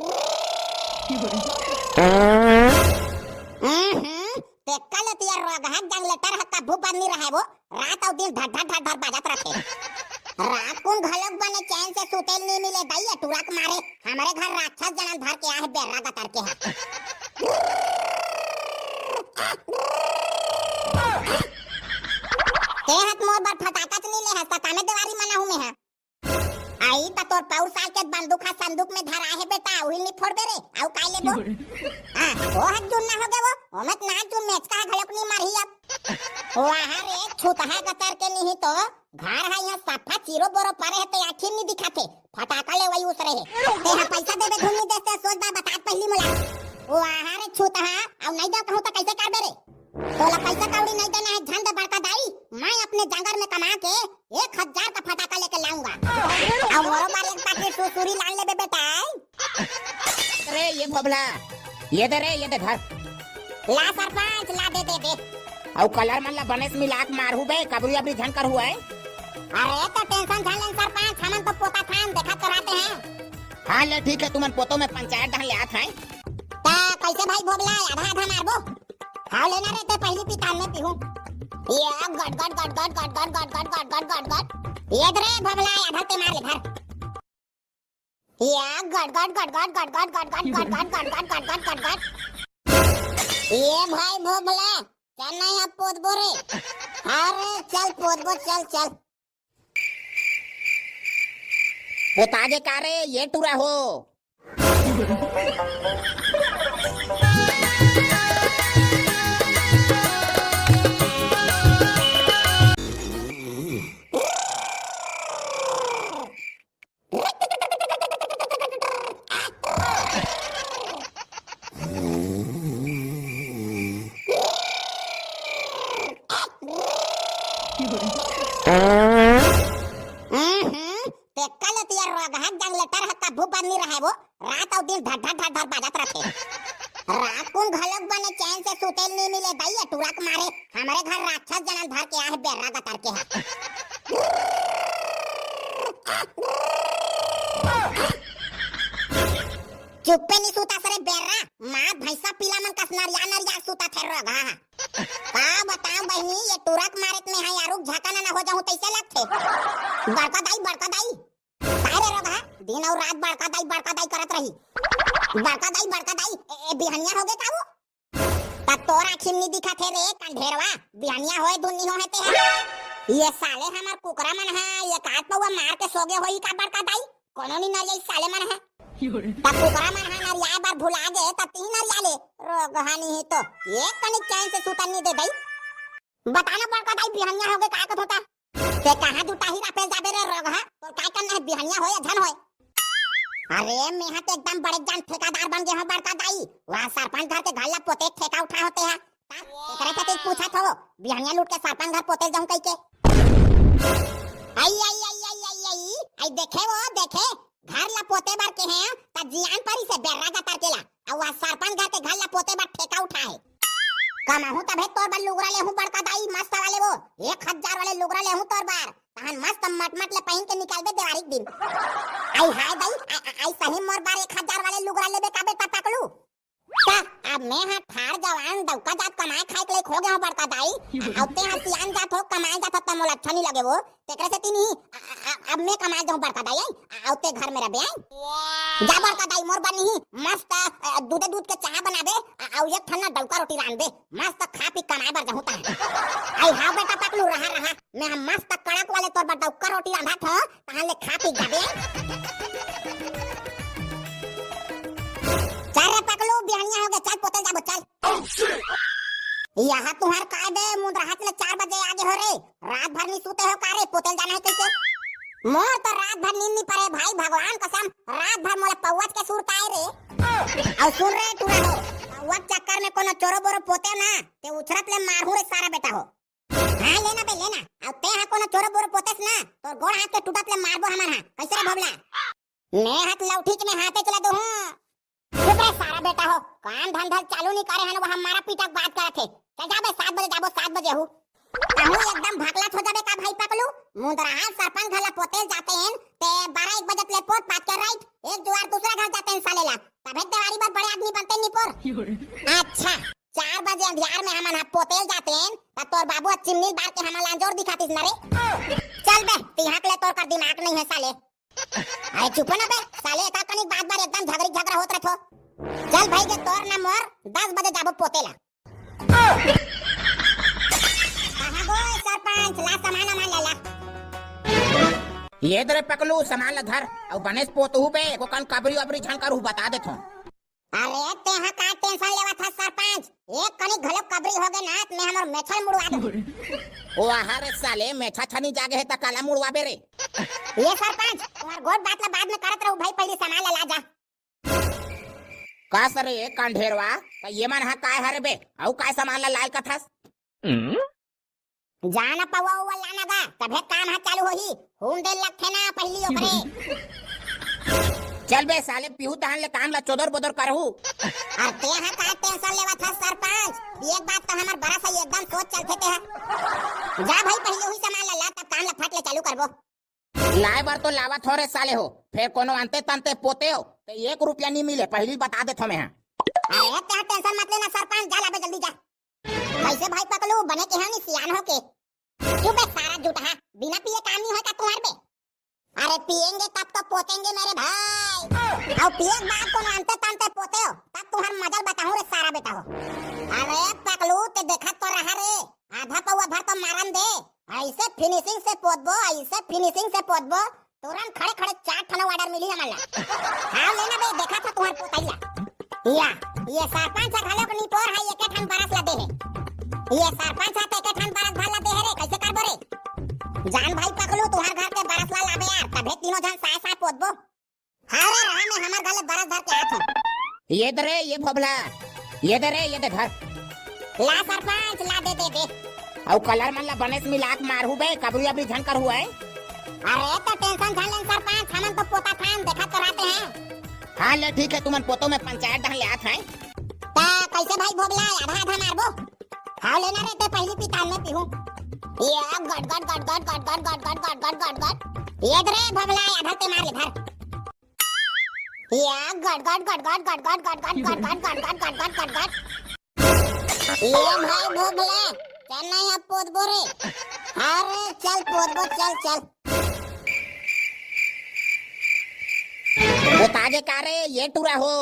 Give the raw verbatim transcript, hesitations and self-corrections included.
हम्म, तेकर ले तो ये रोगहा generator ह कभू बंद नइ रहय वो, रात अउ दिन ढर ढर ढर ढर बाजत रथे। रात कुन घलोक बने चैन से सुते ल नइ मिले दई, ये टुरा के मारे। हमरे घर राक्षस जनम धर के आहे बेर्रा गतर के ह। ते ह त मोर बर फटाका च नइ ले हस, त कामे देवारी मनाहूं मेंह। अई त तोर पउर साल के बंदूक ह संदूक में धराहे बेटा, उही ल नइ फोड़बे रे, अउ काय लेबो? हाँ, ओ ह जुन्ना होगे वो, ओमे त ना जुन मेचका ह घलोक नइ मरही अब। वाह रे, छुतहा गतर के निही तो, घर ह इहाँ सफा चीरो बोरो परे हे ते आँखी नइ दिखत हे, फटाका लेवई उसरे हे। ते ह पइसा देबे धुन नइ देस ते सोच बात बतात पहिली मोला। वाह रे छुतहा, अउ नइ देव कहूँ त कइसे करबे रे? तोला पइसा कौड़ी नइ देना हे, झन दे बड़का दाई, मैं अपने जांगर में कमा के एक हजार का फटाका लेके लाऊंगा। अउ मोरो बर एक पाकिट सुरसुरी लान लेबे बेटा। अरे ये भोभला, ये दे रे, ये दे धर। ला सरपंच, ला दे, दे, दे। अउ colour मन ला बने से मिला के मारहू बे, कबरी अबरी झन करहू ए। अरे तो tension झन लेन सरपंच, हमन तो पोता थान देखत तो रहते हैं। हाँ ले ठीक है, तुमन पोतो में पंचायत डहन ले आत हैं। त कइसे भाई भोभला, आधा आधा मारबो? हाँ लेना रे, ते पहिली पी, तान में पीहूं। ये गट गट गट गट गट गट गट गट गट गट गट गट। ये दे रे भोभला, आधा ते मार ले धर। ये गट गट गट गट गट गट गट गट गट गट गट गट गट गट गट। ये भाई भोभला, चल ना यहाँ पोतबो रे। अरे चल पोतबो, चल चल। पोतागे का रे, ये टुरा हो। हम्म, तेकर ले तो ये रोगहा generator ह कभू बंद नइ रहय वो, रात अउ दिन ढर ढर ढर ढर बाजत रथे। रात कुन घलोक बने चैन से सुते ल नइ मिले दई, ये टुरा के मारे हमरे घर राक्षस जनम धर के आहे बेर्रा गतर के ह। चुप्पे नइ सुतस रे बेर्रा, माँ भैंसा पीला मन कस नरिया नरिया सुतथे रोगहा ह। का बताऊं बहिनी, ये टुरा के मारे त मेंह यारू झकाना न हो जाहूं तइसे लगथे। बड़का दाई, बड़का दाई। काय रे रोगहा, दिन अउ रात बड़का दाई, बड़का दाई करत रही। बड़का दाई, बड़का दाई, ए, ए, बिहनिया होगे का वो? त तोर आँखी में नइ दिखत हे रे कंढेरवा, बिहनिया होए धुन नइ होहे ते ह। ये साले हमर कुकरा मन ह, ये काट पौवा मार के सोगे होही का बड़का दाई? कोनो नइ नरियाइस साले मन ह। त कुकरा मन ह नरियाए बर भुला गे, त तिही नरिया ले। रोगहा निही तो, एक कनिक चैन से सुतन नइ दे दई। बता ना बड़का दाई, बिहनिया होगे का कथों त? ते कहाँ जुटाही रापेल जाबे रे रोगहा? तोर काय करना हे, बिहनिया होय या झन होय? अरे, मेंह तो एकदम बड़े जान ठेकादार बन गे हों बड़का दाई। वहाँ सरपंच घर के घर ला पोते ठेका उठाय हों ते ह। त एकरे सेती पूछत हों, बिहनिया लूट के सरपंच घर पोते जाहूं कहिके। आई, आई, आई, आई, आई, आई, आई, देखे वो, देखे, घर ला पोते बर केहें, त जियान परिस बेर्रा गतर के ला, अउ आज सरपंच घर के घर ला पोते बर ठेका उठाय हे। कमाहूं तभे तोर बर लुगरा लेहूं बड़का दाई, मस्त वाले वो, एक हजार वाले लुगरा लेहूं तोर बर, तहन मस्त मटमट ले पहिन के निकलबे देवारी के दिन। आई हाय दाई, आ, आ, आई सही मोर बर एक हजार वाले लुगरा लेबे का बेटा पकलू? त अब मेंह ठाड़ जवान डउका जात कमाए खाए के लायक हो गे हों बड़का दाई, अउ तेंह सियान जात हो, कमाए जात हो, त मोला अच्छा नइ लगे वो, तेकरे सेती निही, आ, आ, आ, अब में कमाए जाहूं बड़का दाई, आई, अउ ते घर में रबे आई। जा बड़का दाई, मोर बर निही, मस्त, अ, दूधे दूध के चाहा बनाबे, अ, अउ एक ठन ना डउका रोटी रांधबे, मस्त खा पी कमाए बर जाहूं तहन। आई हाव बेटा पकलू, रहा, रहा, मेंह मस्त कड़क वाले तोर बर डउका रोटी रांधत हों, तहन ले खा पी जाबे। चल रे पकलू, बिहनिया होगे, चल पोते जाबो, चल। यहाँ तुंहर काय बे, मुंदराहच ले चार बजे आगे हो रे, रात भर नइ सुते हो का रे, पोते ल जाना हे कहिके? मोर तो रात भर नींद नइ परे भाई, भगवान कसम, रात भर मोला पौवच के सुरता आय रे। अउ सुन रे टुरा हो, पौवच चक्कर में कोनो चोरो बोरो पोते ना, ते उछरत ले मारहूं रे सारा बेटा हो। हाँ लेना बे लेना, अउ तेंह कोनो चोरो बोरो पोतेस ना, तोर गोड़ हाथ के टूटत ले मारबो हमन हा, कइसे रे भोभला? मेंह त लौठी के में हाथे चला दो हूँ। चुप रे सारा बेटा हो, काम धंधा चालू नइ करे हन, वहाँ मारा पीटा के बात करत हे। चल जा बे, सात बजे जाबो, सात बजे हूँ। कहूँ एकदम भकलत हो जाबे का भाई पकलू? मुंदराहा सरपंच घर ला पोते जाते हैं, ते बारह एक बजे ले पोत पात के राइट, एक जुआर दूसरा घर जाते हैं साले ला। अच्छा, चार बजे अंधियार में हमन ह पोतेल जातेन, त तोर बाबू ह चिमनी बार के हमन ला अंजोर दिखातिस न रे। चल बे, तिहां के ले तोर कर दिमाग नहीं है साले। अरे चुप ना बे, साले एका कनिक बात बार एकदम झगड़ी झगड़ा होत रथो। चल भाई, जे तोर ना मोर, दस बजे जाबो पोते ला। कहाँ गो सरपंच, ला सामान वामान ले ला। ये दे रे पकलू, सामान ला धर, अउ बनेस पोतहू बे, एको कन कबरी अबरी झन करहू, बता देथों। अरे तेहा का टेंशन लेवत हस सरपंच, एक कनिक घलो कबरी होगे ना त मैं हमर मेछल मुड़वा दूं। ओ आहा रे साले, मेछा छनी जागे हे त काला मुड़वाबे रे। ये सरपंच, तुम्हार गोठ बात ला बाद में करत रहू भाई, पहली सामान ला ला जा। का सरे ए कांढेरवा, त ये मन हा काय हरे बे? अउ काय सामान ला लाय कथस? जाना पवा उवा लाना गा, तभे काम हा चालू होही। हून दे लगथे ना पहली ओकरे। चल बे साले, पीहू तहन ले काम ला चोदर बोदर करहू। अरे तेहा का टेंशन लेवत हस सरपंच, एक बात तो हमर बरस है एकदम सोच चलथे तेहा। जा भाई पहली हुई सामान ला ला, तब काम ला फट ले चालू करबो। लाए बर तो लावत हो रे साले हो, फेर कोनो अंते तंते पोते हो, ते एक रुपया नी मिले, पहली बता देथों मैं हा। अरे तेहा टेंशन मत लेना सरपंच, जा लाबे जल्दी जा। कैसे भाई पकलू, बने के हनी सियान हो के? चुप बे सारा जुटहा, बिना पिए काम नहीं होता तुम्हार बे। अरे पिएंगे तब तो पोतेंगे मेरे भाई। अउ पिए के बाद कोनो अंते तंते पोते हो, तब तुम्हार मजल बताऊं रे सारा बेटा हो। अरे पकलू ते देखत तो रहा रे, आधा पौवा भर तो मारन दे। ऐसे फिनिशिंग से पोतबो, ऐसे फिनिशिंग से पोतबो, तुरंत खड़े खड़े चार ठन ऑर्डर मिली हमन ला। हाँ लेना बे, देखा था तुम्हार पोतई ला। या, ये सरपंच ह घलो निपोर है, एके ठन बरस ला दे हे। ये सरपंच ह तो एके ठन बरस भर ला दे हे रे, कैसे करबो रे? जान भाई पकलू, तुम्हार घर के बरस ला लाबे यार, तभे तीनों झन साय साय पोतबो। हाँ रे, रहा मैं हमर घर ले बरस धर के आत हूँ। ये दे रे, ये भोभला, ये दे रे, ये दे धर। ला सरपंच, ला दे दे दे। अउ कलर मन ला बनेस मिला के मारहू बे, कबरी अबरी झन करहू है। अरे तो टेंशन झन लेन सरपंच, हमन तो पोता थान देखत तो रहते हैं। हाँ ले ठीक है, तुमन पोतो में पंचायत डहन ले आत हैं। ता कैसे भाई भोभला, आधा आधा मारबो? हाँ लेना रे, ते पहली पितान में पीहू। ये गट गट गट गट गट गट गट गट गट गट गट गट। ये दे रे भोभला, आधा ते मार ले धर। ये गट गट गट गट गट गट गट गट गट गट गट गट गट गट गट गट। ये भाई भोभला, चल नहीं अब पोतबो रे। अरे चल पोतबो, चल चल। पोतागे का रे, ये टूरा हो।